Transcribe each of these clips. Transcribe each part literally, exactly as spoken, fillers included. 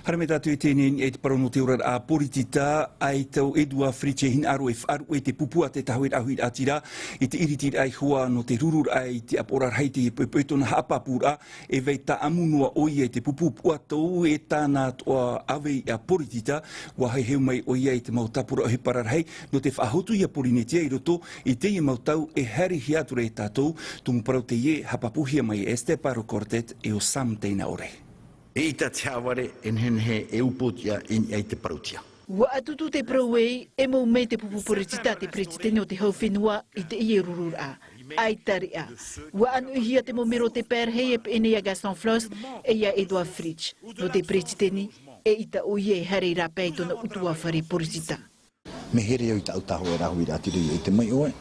Haere mai tātou i teie nei, i te parau nō te oraraʻa poritita, ʻaita ʻo Edouard Fritch e hinaʻaro e faʻaruʻe i te pupu a te Tāhōʻēraʻa Huiraʻatira, i te ʻiritiraʻa iho ā nō te rururaʻa i te ʻāpoʻoraʻa rahi, teie poʻipoʻi tōna haʻapāpūraʻa, e vai tāʻamu noa ʻoia i te pupu puatou e tāna atoʻa ʻāvaʻe poritita, ʻua heheu mai ʻoia i te mau tāpura ʻohipa rarahi, nō te faʻahotu ia Porinetia i roto i teie mau tau e haerehia atu ra e tātou, tumu parau teie haʻapāpūhia mai e Esther Paro Cortet e ʻo Sam Teinaore. Eʻita te haʻavare e nehenehe e upoʻotiʻa i niʻa i te parauʻtiʻa. ʻUa ʻatutu te parau ē, e mau mai te pupu poritita te peretiteni o te hau fenua i teie rururaʻa. ʻAita reʻa. ʻUa ʻānuʻuhia te mau mero o te pae rahi e piʻi nei iā Gaston Flosse, e iā Edouard Fritch. Nō te peretiteni, eʻita ʻoia e haere i rāpae i tōna ʻutuāfare poritita. Mea here au i tāʻu Tāhōʻēraʻa Huiraʻatira i ʻite mai ʻoe.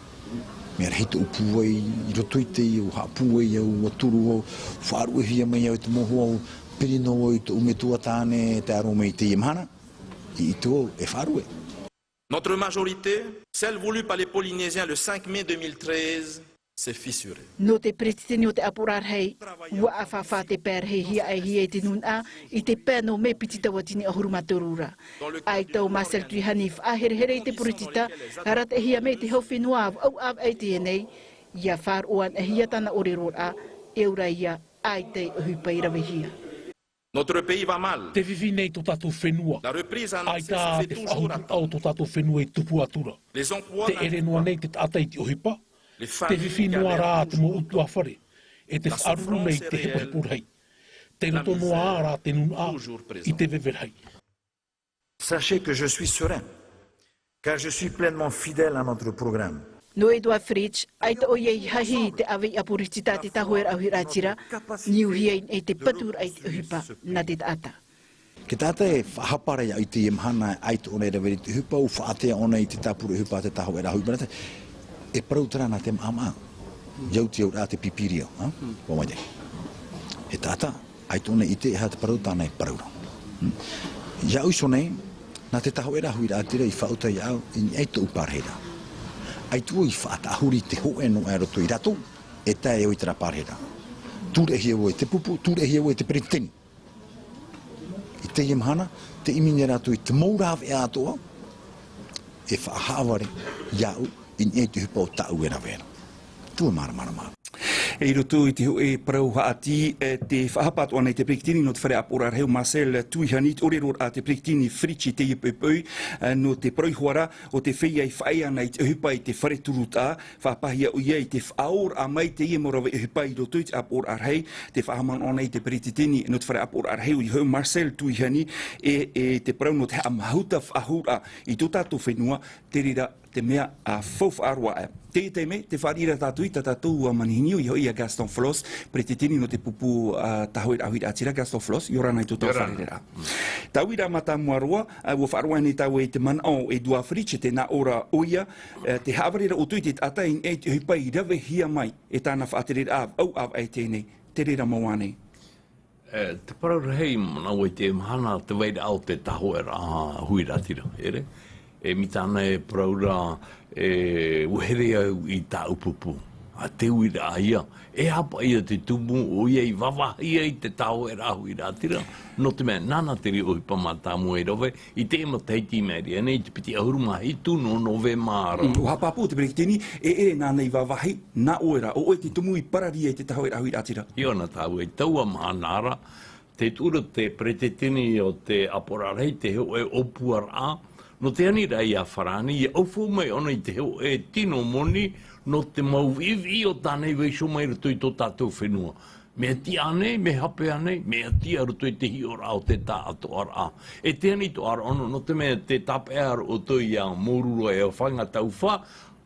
Mea rahi tōʻu pūai i roto i teie, ʻua haʻapūai au, ʻua turu au, faʻaruʻehia mai au e te mau hoa, ʻua piri noa au i tōʻu metua tāne, tae roa mai i teie mahana, i ʻite au e faʻaruʻe. Notre majorité, celle voulue par les Polynésiens le cinq mai deux mille treize, s'est fissurée. Nō te peretiteni o te ʻāpoʻoraʻa rahi, ʻua ʻāfaʻafa te pae rahi e hiaʻaihia i te nūnaʻa, i te pae nō mē piti tauatini ʻahuru mā toru ra. ʻAita ʻo Marcel Tuihani i faʻaherehere i te poritita, arataʻihia mai te hau fenua ʻāvaʻe i teie nei, ʻia faʻaroʻo anaʻe hia tāna ʻōreroraʻa, e ʻaore ia, ʻaita e ʻohipa i ravehia. Notre pays va mal. Tē fifi nei tō tātou fenua. La reprise annoncée se fait toujours attendre. ʻAita te faʻahotu o tō tātou fenua i tupu atu ra. Les emplois n'arrivent pas. Tē ʻere noa nei te taʻata i te ʻohipa. Les familles galèrent toujours autant. Tē fifi noa rā te mau ʻutuāfare. E te faʻaruru nei te hepohepo rahi. La souffrance est réelle. Tē roto noa rā te nūnaʻa i te veve rahi. La misère toujours présente. Sachez que je suis serein, car je suis pleinement fidèle à notre programme. Nō Edouard Fritch, ʻaita ʻoia i hahi i te ʻāvaʻe poritita a te Tāhōʻēraʻa Huiraʻatira, niuhia i te paturaʻa i te ʻohipa nā te taʻata. Te taʻata e faʻahapa ra iāʻu i teie mahana, ʻaita ʻōna e rave i te ʻohipa, ʻua faʻaʻite ʻōna i te tāpura ʻohipa a te Tāhōʻēraʻa Huiraʻatira. E parau terā nā te maʻamaʻa. ʻIa oti au rā te pīpīria, ha? Ua mai te. E taʻata, ʻaita ʻōna i ʻite e aha te parau tāna e parau ra. Hmm. Iāʻu iho nei, nā te Tāhōʻēraʻa Huiraʻatira i faʻauta iāʻu i niʻa i tōʻu parahiraʻa. ʻAita vau i faʻataʻahuri i te hōʻē noa aʻe roto ia rātou, e tae au i terā parahiraʻa. Tūreʻahia vau e te pupu, tūreʻahia vau e te peretiteni. I teie mahana, tē ʻimi nei rātou i te mau rāveʻa atoʻa, e faʻahaʻavare iāʻu i niʻa i te ʻohipa o tāʻu e rave ra. Tuatāpaparaʻa. E i roto i te hōʻē parau haʻati, e, tē faʻahapa atoʻa nei te peretiteni nō te fare ʻāpoʻoraʻa rahi ʻo Marcel Tuihani, te ʻōreroraʻa a te peretiteni Fritch i teie poʻipoʻi, e, nō te parau iho ā ra, ʻo te feiā e faʻaea ana i te ʻohipa i te fare turutaʻa, faʻahapahia ʻoia i te faʻaōraʻa mai teie mau rave ʻohipa i roto i te ʻāpoʻoraʻa rahi, tē faʻahaʻamanaʻo nei te peretiteni nō te fare ʻāpoʻoraʻa rahi ʻoia hoʻi Marcel Tuihani, e, e te parau nō te haʻamāhuta faʻahou ra i tō tātou fenua, te reira te mea, a, faufaʻa roa aʻe. Teie taime, tē fāriʻi ra tātou i tā tātou, a, manihini ʻoia hoʻi iā Gaston Flosse, peretiteni nō te pupu, a, Tāhōʻēraʻa Huiraʻatira, Gaston Flosse, ʻia ora na i tō tātou fārereiraʻa. Tauira mātāmua roa, a, ʻua faʻaroʻo nei tāua i te manaʻo o Edouard Fritch, tē nā ʻō ra ʻoia, e, tē haʻavare ra ʻoutou i te taʻata i niʻa i te ʻohipa i ravehia mai e tāna faʻatereraʻa ʻāvaʻe i teie nei, te reira mau ānei. E, te parau rahi, manaʻo i te mahana te vairaʻa o te Tāhōʻēraʻa Huiraʻatira, ʻere? E mai tāna e parau ra, e, ʻua here au i tāʻu pupu. A te uiraʻa ia, e aha paʻi ia te tumu, ʻoia i vāvāhi ai te Tāhōʻēraʻa Huiraʻatira. Nō te mea, nāna te reira ʻohipa mātāmua i rave, i te matahiti i maʻiri aʻe nei, i te piti ʻahuru mā hitu nō Novema ra. Mm, ʻua haʻapāpū te peretiteni, e ʻere nāna i vāvāhi, nā ʻoe rā, ʻo ʻoe te tumu i parari ai te Tāhōʻēraʻa Huiraʻatira. ʻIa ʻōna tāua, i taua mahana ra, tē tuʻu ra te peretiteni o te ʻāpoʻoraʻa rahi, te hōʻē ʻōpuaraʻa, nō te aniraʻa iā Farāni, ʻia ʻaufau mai ʻōna i te hōʻē tino moni, nō te mau viʻiviʻi o tāna i vaiiho mai i roto i tō tātou fenua. Mea tiʻa ānei, mea hape ānei, mea tiʻa i roto i te hiʻoraʻa o te tāʻatoʻaraʻa. E te ani tō ʻaraʻono, nō te mea tē tāpeʻa ra ʻoutou iā Mōrūroa e Faʻaingataufa,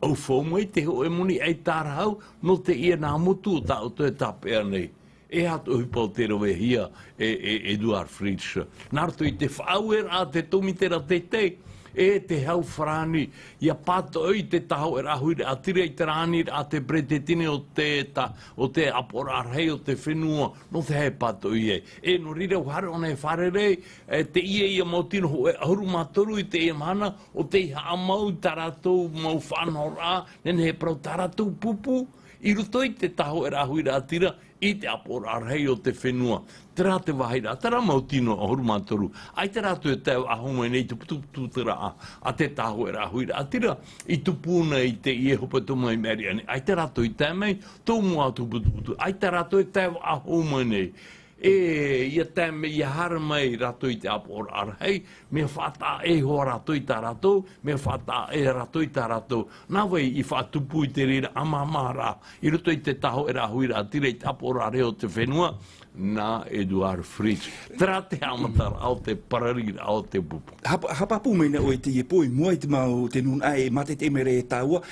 ʻaufau mai te hōʻē moni ʻaita e tārahu, nō teie nā motu o tā ʻoutou e tāpeʻa nei. E aha te ʻohipa o tē ravehia e, e, e Edouard Fritch. Nā roto i te faʻaueraʻa a te tōmitera teitei, e te hau farāni, ʻia pātoʻi te Tāhōʻēraʻa Huiraʻatira i te rāniraʻa a te peretiteni o te ta-, o te ʻāpoʻoraʻa rahi o te fenua, nō te aha e pātoʻi ai. E nō reira ʻua haere ʻōna e fārerei, e teie ia mau tino hōʻē ʻahuru mā toru i teie mahana, ʻo tei haʻamau i tā rātou mau faʻanahoraʻa, nehenehe e parau tā rātou pupu, i roto i te Tāhōʻēraʻa Huiraʻatira, i te ʻāpoʻoraʻa rahi o te fenua. Terā te vāhi ra, terā mau tino ʻahuru mā toru. ʻAita rātou e tae faʻahou mai nei i te putuputu te raʻa a te Tāhōʻēraʻa Huiraʻatira, i tupu nei i teie hepetoma i maʻiri aʻe nei. ʻAita rātou i tae mai, tō mua atu putuputu. ʻAita rātou e tae faʻahou mai nei. E, ʻia tae mai, ʻia haere mai rātou i te ʻāpoʻoraʻa rahi, mea faʻataʻa iho ā rātou i tā rātou, mea faʻataʻa ʻē rātou i tā rātou. Nā vai i faʻatupu i te reira ʻāmahamaharaʻa i roto i te Tāhōʻēraʻa Huiraʻatira i te ʻāpoʻoraʻa rahi o te fenua, nā Édouard Fritch. Terā te haʻamataraʻa o te parariraʻa o te pupu. Hapa-, haʻapāpū mai na ʻoe i teie pō, i mua i te mau, te nūnaʻa e mātaʻitaʻi mai ra e tāua,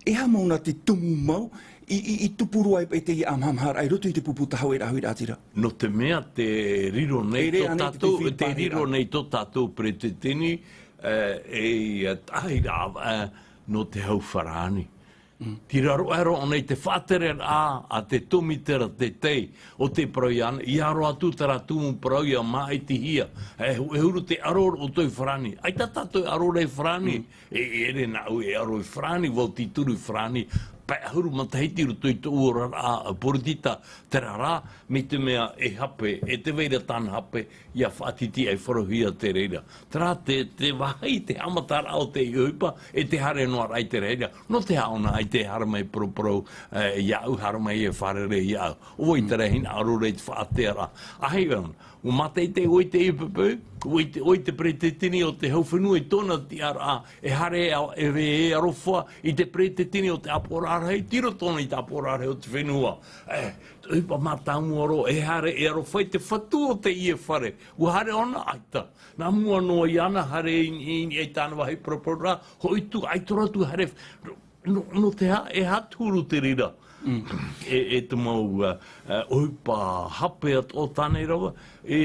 e aha mau na te tumu mau i, i, i tupu roa ai paʻi teie ʻāmahamaharaʻa i roto i te pupu Tāhōʻēraʻa Huiraʻatira? Nō te mea tē riro nei tō tātou, tē riro nei tō tātou peretiteni, e, e, e, tahiraʻa, e, nō te hau farāni. Tē riro roa ʻōna i te faʻatereraʻa a te tōmitera teitei o te parau iāna, ʻia aro atu terā tumu parau ʻia māʻitihia. E hu-, e huru te aro o tō farāni. ʻAita tātou e aro ra i farāni. E, e ʻere nāʻu e aro i farāni, vau tituru i farāni. Pae ʻahuru matahiti i roto i tōʻu oraraʻa poritita, terā rā, mai te mea e hape, e tē vai ra tāna hape, ʻia faʻatitiʻai farohia te reira. Terā te, te vāhi, te haʻamataraʻa o te ʻohipa, e tē haere noa ra i te reira. Nō te aha ʻōna ʻaita e haere mai e paraparau, e, iāʻu, haere mai e fārerei iāʻu. ʻO vai terā e hinaʻaro ra i te faʻatearaʻa. ʻAita ʻōna, ʻua mātaʻitaʻi ʻoe i teie poʻipoʻi, ʻoe i te, ʻoe i te peretiteni o te hau fenua i tōna tiʻaraʻa, e haere e, e, e aroha i te peretiteni o te ʻāpoʻoraʻa rahi, tei roto ʻōna i te ʻāpoʻoraʻa rahi o te fenua. E, te ʻohipa mātāmua roa, e haere e aroha i te fatu o teie fare. ʻUa haere ʻōna, ʻaita. Nā mua noa iāna, haere i, i, i tāna vāhi paraparau ra, hoʻi atu, ʻaita roa atu haere, nō, nō te aha, e aha te huru te reira. E, e te mau, e, e, ʻohipa hape atoʻa tāna i rave, e,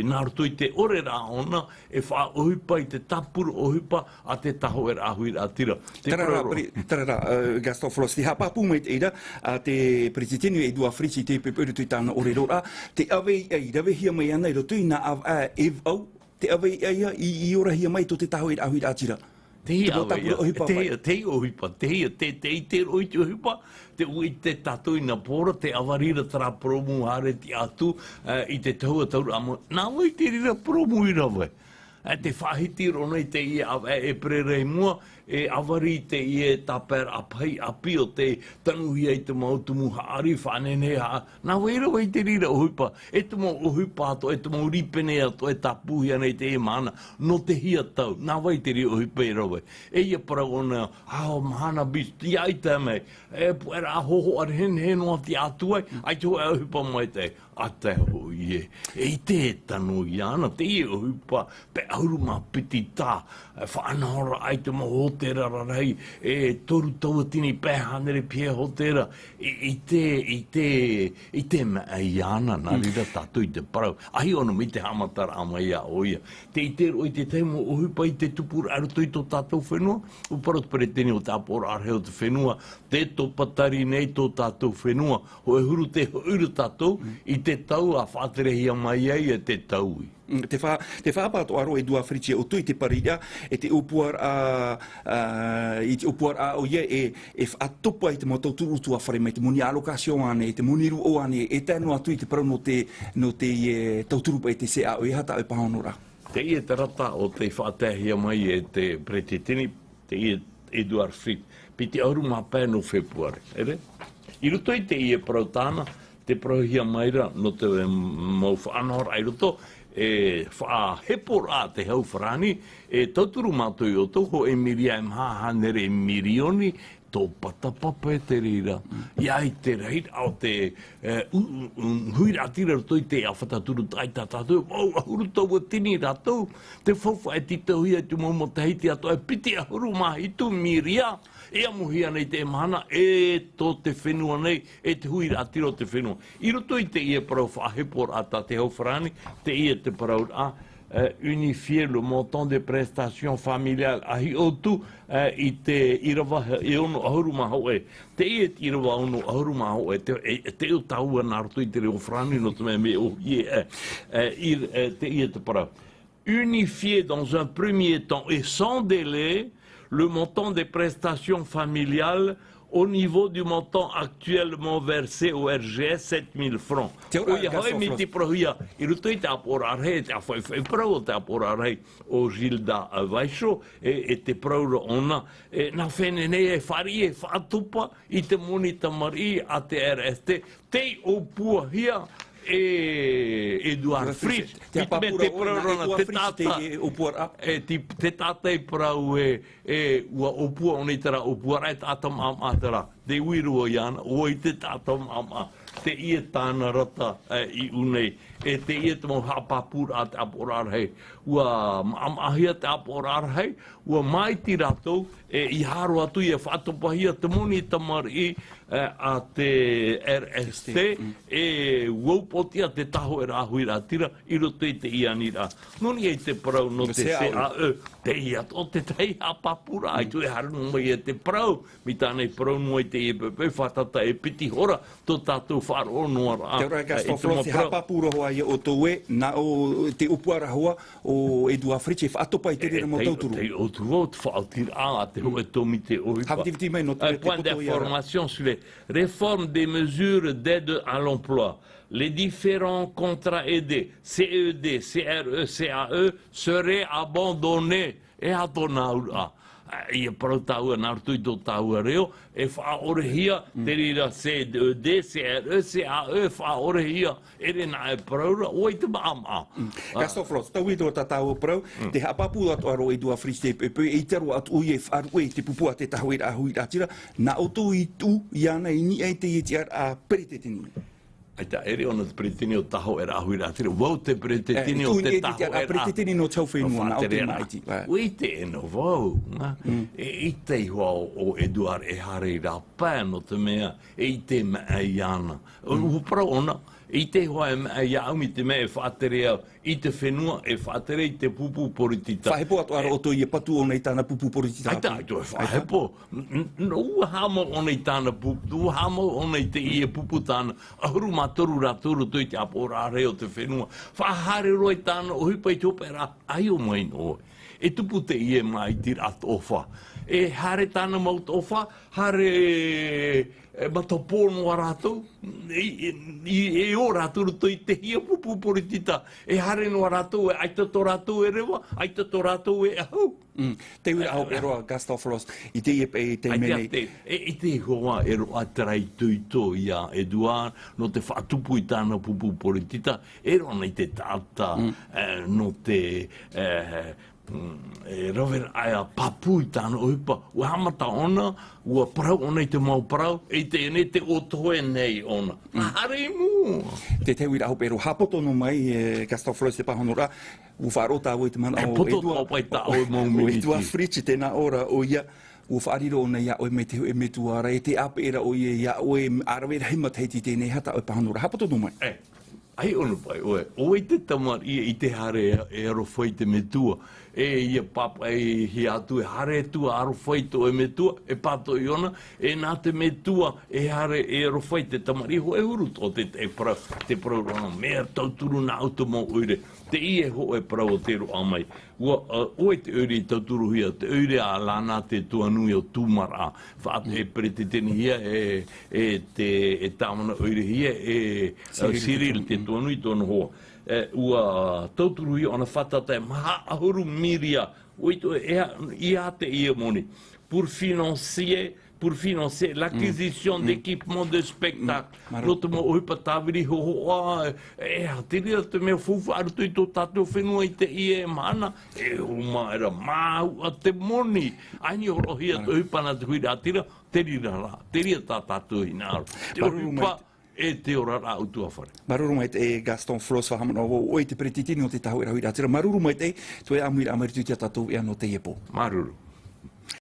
nā roto i te ʻore ra ʻōna, e faʻaʻohipa i te tāpura ʻohipa a te Tāhōʻēraʻa Huiraʻatira. Te parau ra, pere-, terā rā, e, Gaston Flosse, tē haʻapāpū mai teie ra, a te peretiteni Édouard Fritch i teie poʻipoʻi i roto i tāna ʻōrero ra, te ʻave i, i ravehia mai ana i roto i nā ʻāvaʻe e vaʻu, te ʻave i, i, i, i orahia mai tō te Tāhōʻēraʻa Huiraʻatira. Te hia ʻāvaʻe ia, te hia, te hia ʻohipa, te hia, te, te ʻite roa i te ʻohipa, tē ʻite tātou i nā pō ra, tē ʻāvari ra terā purōmu haere tiʻa atu, e, i te tahua tauraʻa mau. Nā vai te reira purōmu i rave. E, tē faʻahiti roa nei teie ʻāvaʻe ʻēperēra i mua, e ʻāvari teie tāpaeraʻa pahi ʻāpī ʻo tē tanuhia i te mau tumu haʻari faʻanehenehe, nā vai ra vai te reira ʻohipa, e te mau ʻohipa atoʻa, e te mau rīpene atoʻa e tāpūhia nei i teie mahana, nō te hia tau, nā vai te reira ʻohipa i rave. E ʻia parau ʻōna, ā, mahana bis, ʻia ʻite mai, e, puʻeraʻa hōhoʻa nehenehe noa tiʻa atu ai, ʻaita hōʻē ʻohipa maitaʻi, ʻaita hoʻi ē. E ʻite e tano iāna, teie ʻohipa, pae ʻahuru mā piti tā, e, faʻanahoraʻa i te mau hōtēra rarahi, e, toru tauatini pae hānere pihaʻi hōtēra, i, ʻite, ʻite, ʻite maitaʻi iāna, nā reira tātou i te parau. ʻAita ʻōna mai te haʻamataraʻa mai iā ʻoia. Tē ʻite roa i te tahi mau ʻohipa i te tupuraʻa i roto i tō tātou fenua, ʻua parau te peretiteni o te ʻāpoʻoraʻa rahi o te fenua, tē topatari nei tō tātou fenua, hōʻē huru tē hoʻi ra tātou, i te tau ʻa faʻaterehia mai ai e te taui. Mm, tē fa-, tē faʻaʻapaʻapa atoʻa ra Édouard Fritch ia ʻoutou i te parau ra, e te ʻōpuaraʻa, ā, i te ʻōpuaraʻa ʻoia e, e faʻatopa i te mau tauturu ʻutuāfare mai te moni allocation ānei, te moni rūʻau ānei, e tae noa atu i te parau nō te, nō te, e, tauturu paʻi te C A O, e aha tā ʻoe pāhonoraʻa? Teie te rata o tei faʻataehia mai e te peretiteni, teie Édouard Fritch, piti ʻahuru mā pae nō Fepuare, ʻere? I roto i teie parau tāna, tē parauhia mai ra, nō te mau faʻanahoraʻa i roto, e faʻaheporaʻa te hau farāni, e tauturu mātou iā ʻoutou, hōʻē miria e maha hānere mirioni, tōpata pape te reira. ʻIa ʻite ra, ʻaita te, e, u-, u-, u-, huiraʻatira i roto i te ʻāfata turu taʻata tātou, vau ʻahuru tauatini rātou, te faufaʻa e tītauhia i te mau matahiti atoʻa e piti ʻahuru mā hitu miria, e amohia nei te mahana, e tō te fenua nei, e te huiraʻatira o te fenua. I roto i teie parau faʻaheporaʻa tā te hau farāni, teie te parauraʻa, euh, unifier le montant des prestations familiales. ʻA hiʻo atu, euh, i te ʻīrava e ono ʻahuru mā hōʻē. Teie te ʻīrava ono ʻahuru mā hōʻē, te, e, e te ʻo tāua nā roto i te reo farāni nō te mea mea ʻōhie, euh, euh, i, euh, teie te parau. Unifier dans un premier temps et sans délai le montant des prestations familiales Au niveau du montant actuellement versé au R G S, sept mille francs. Te ora, ʻoia hoʻi, Gaston Flosse. Mai te parauhia, i roto i te ʻāpoʻoraʻa rahi, te ʻāfaʻifaʻi parau o te ʻāpoʻoraʻa rahi, o Gilda, ā, Vaisho, e, e te parau ra ʻōna, e, nā fenenei e fāriʻi, e faʻatopa i te moni tamariʻi a te R S T, tei ʻōpuahia e, e Édouard Fritch. Te Fritch, te mea te parau ra nā, te taʻata, e, ʻōpuaraʻa. E, te, te taʻata e parau e, e, ʻua ʻōpua ʻōna i terā ʻōpuaraʻa, e taʻata maʻamaʻa terā. Te uiro iāna, ʻo vai te taʻata maʻamaʻa. Teie tāna rata, e, i ʻū nei. E teie te mau haʻapāpūraʻa a te ʻāpoʻoraʻa rahi. ʻUa maʻamaʻahia te ʻāpoʻoraʻa rahi, ʻua māiti rātou, e, i haro atu ʻia faʻatopahia te moni tamariʻi, e, a te R S T, mm, e, ʻua upoʻotiʻa te tāhōʻēraʻa huiraʻatira i roto i teie aniraʻa. Nō niʻa i te parau nō te C A E, teie atoʻa te tahi haʻapāpūraʻa, ʻaita e haere noa mai ia te parau, mai tāna i parau noa i teie poʻipoʻi, fātata e piti hora tō tātou faʻaroʻo noa ra. Te ora, e, Gaston Flosse, te haʻapāpū ra hoʻi ʻoutou ē, nā ʻō te ʻōpua ra hoʻi o Édouard Fritch e faʻatopa i te reira mau tauturu. Tei ʻō atu vau te faʻaotiraʻa a te hōʻē tōmite ʻohipa. Haʻapitiripitiri mai nō te, te poto ia ra. Un point d'information sur les réformes des mesures d'aide à l'emploi. Les différents contrats aidés, C E D, C R E, C A E, seraient abandonnés. E aha tōna auraʻa? Ā, ʻia parau tāua nā roto i tō tāua reo, e faʻaʻorehia, mm, te reira C E D, C R E, C A E, e faʻaʻorehia, ʻere nā e parau ra, ʻo vai te maʻamaʻa. Mm. Ā. Gaston Flosse, tauihaʻa tā tāua parau, mm, te haʻapāpū atoʻa ra ʻo Édouard Fritch te poʻipoʻi, e ʻite roa atu ʻoia e faʻaruʻe i te pupu a te tāhōʻēraʻa huiraʻatira, nā ʻoutou i tuʻu iāna i niʻa i teie tiʻaraʻa peretiteni. ʻAita, ʻere ʻōna te peretiteni o te tāhōʻēraʻa huiraʻatira, vau te peretiteni o te tāhōʻēraʻa. E, tuʻu i te, te, a, peretiteni nō te hau fenua, nō te faʻatere ra. Māʻiti. Ā. ʻUa ʻite ʻē noa vau, ā? Mm. E, ʻite iho ā ʻo, ʻo Édouard e haere i rāpae, nō te mea, e ʻite maʻi iāna. Mm. ʻUa parau ʻōna, e ʻite iho ā e maʻi iāʻu mai te mea e faʻatere au i te fenua, e faʻatere i te pupu poritita. Faʻahepo atoʻa ra ʻoutou ʻia patu ʻōna i tāna pupu poritita. ʻAita, ʻaita e faʻahepo. N-, n-, ʻua haʻamau ʻōna i tāna pupu, ʻua haʻamau ʻōna i teie pupu tāna. ʻAhuru mā toru rātou i roto i te ʻāpoʻoraʻa rahi o te fenua. Faʻahaere roa i tāna ʻohipa i te hopeʻa ra, ʻaita ʻō mai noa. E tupu teie māʻitiraʻa toʻofa. E haere tāna mau toʻofa, haere, e, matapō noa rātou, i, i, i, e ō rātou i roto i te hia pupu poritita, e haere noa rātou, e ʻaita tō rātou e reva, ʻaita tō rātou e ʻahu. Mm. Te uiraʻa hopeʻa roa, Gaston Flosse, i teie pae, i teie mea nei. ʻAita, e, e ʻite iho ā e roaʻa terā itoito ia Édouard, nō te faʻatupu i tāna pupu poritita, e roaʻa nei te taʻata, mm, e, nō te, e, Mm, e rave ra ʻae ʻia pāpū i tāna ʻohipa. ʻUa haʻamata ʻōna, ʻua parau ʻōna i te mau parau, e i teie nei te ʻōtohe nei ʻōna. Mm. ʻA haere i mua. Te, te uiraʻa hopeʻa roa, haʻapoto noa mai, e, Gaston Flosse, te pāhonoraʻa, ʻua faʻaroʻo tāua i te manaʻo, e, poto Édouard, paʻi tā ʻoe mau miniti. Édouard Fritch, tē nā ʻō ra ʻoia, ʻua faʻariro ʻōna iā ʻoe mai te hōʻē metua ra, e te ʻāpeʻe ra ʻoia iā ʻoe, ʻa rave rahi matahiti i teie nei, e aha tā ʻoe pāhonoraʻa, haʻapoto noa mai. E, ʻAita ʻōna paʻi ʻoe, ʻo vai te tamariʻi e ʻite haere e, e aroha i te metua, e ʻia pāpaʻihia atu e haere atu ʻa aroha i tō ʻoe metua, e pātoʻi ʻōna, e nā te metua e haere e aroha i te tamariʻi, hōʻē huru atoʻa te, te parau, te parau ra ʻōna, mea tauturu nā ʻoutou mau ʻoire, teie hōʻē parau o tē roaʻa mai. ʻUa, ā, ʻo vai te ʻoire i tauturuhia, te ʻoire a Lana Te Tuanui o Tūmaraʻa, faʻa-, e peretitenihia e, e te, e tāvana ʻoirehia e, ā, Cyril Cyril Te Tuanui tōna hoa. E, ʻua tauturuhia ʻōna fātata e maha ʻahuru miria, ʻua ʻite ʻoe, e aha, e aha teie moni. Pour financer, pour financer l'acquisition, mm, mm, d'équipements de spectacle. Mm. Māuruuru. Nō te mau ʻohipa tāviri hōhoʻa, e, e, te reira te mea faufaʻa i roto i tō tātou fenua i teie mahana, e hōmai ra, māuʻa te moni. ʻAita i hōroʻahia te ʻohipa nā te huiraʻatira, te reira rā, te reira tā tātou hinaʻaro. Te ʻohipa, e te oraraʻa ʻutuāfare. Māuruuru maitaʻi, e Gaston Flosse, faʻahaʻamanaʻo vau, ʻoe te peretiteni o te tāhōʻēraʻa huiraʻatira. Māuruuru maitaʻi, tō ʻoe ʻāmuiraʻa mai roto i tā tātou veʻa nō teie pō. Māuruuru.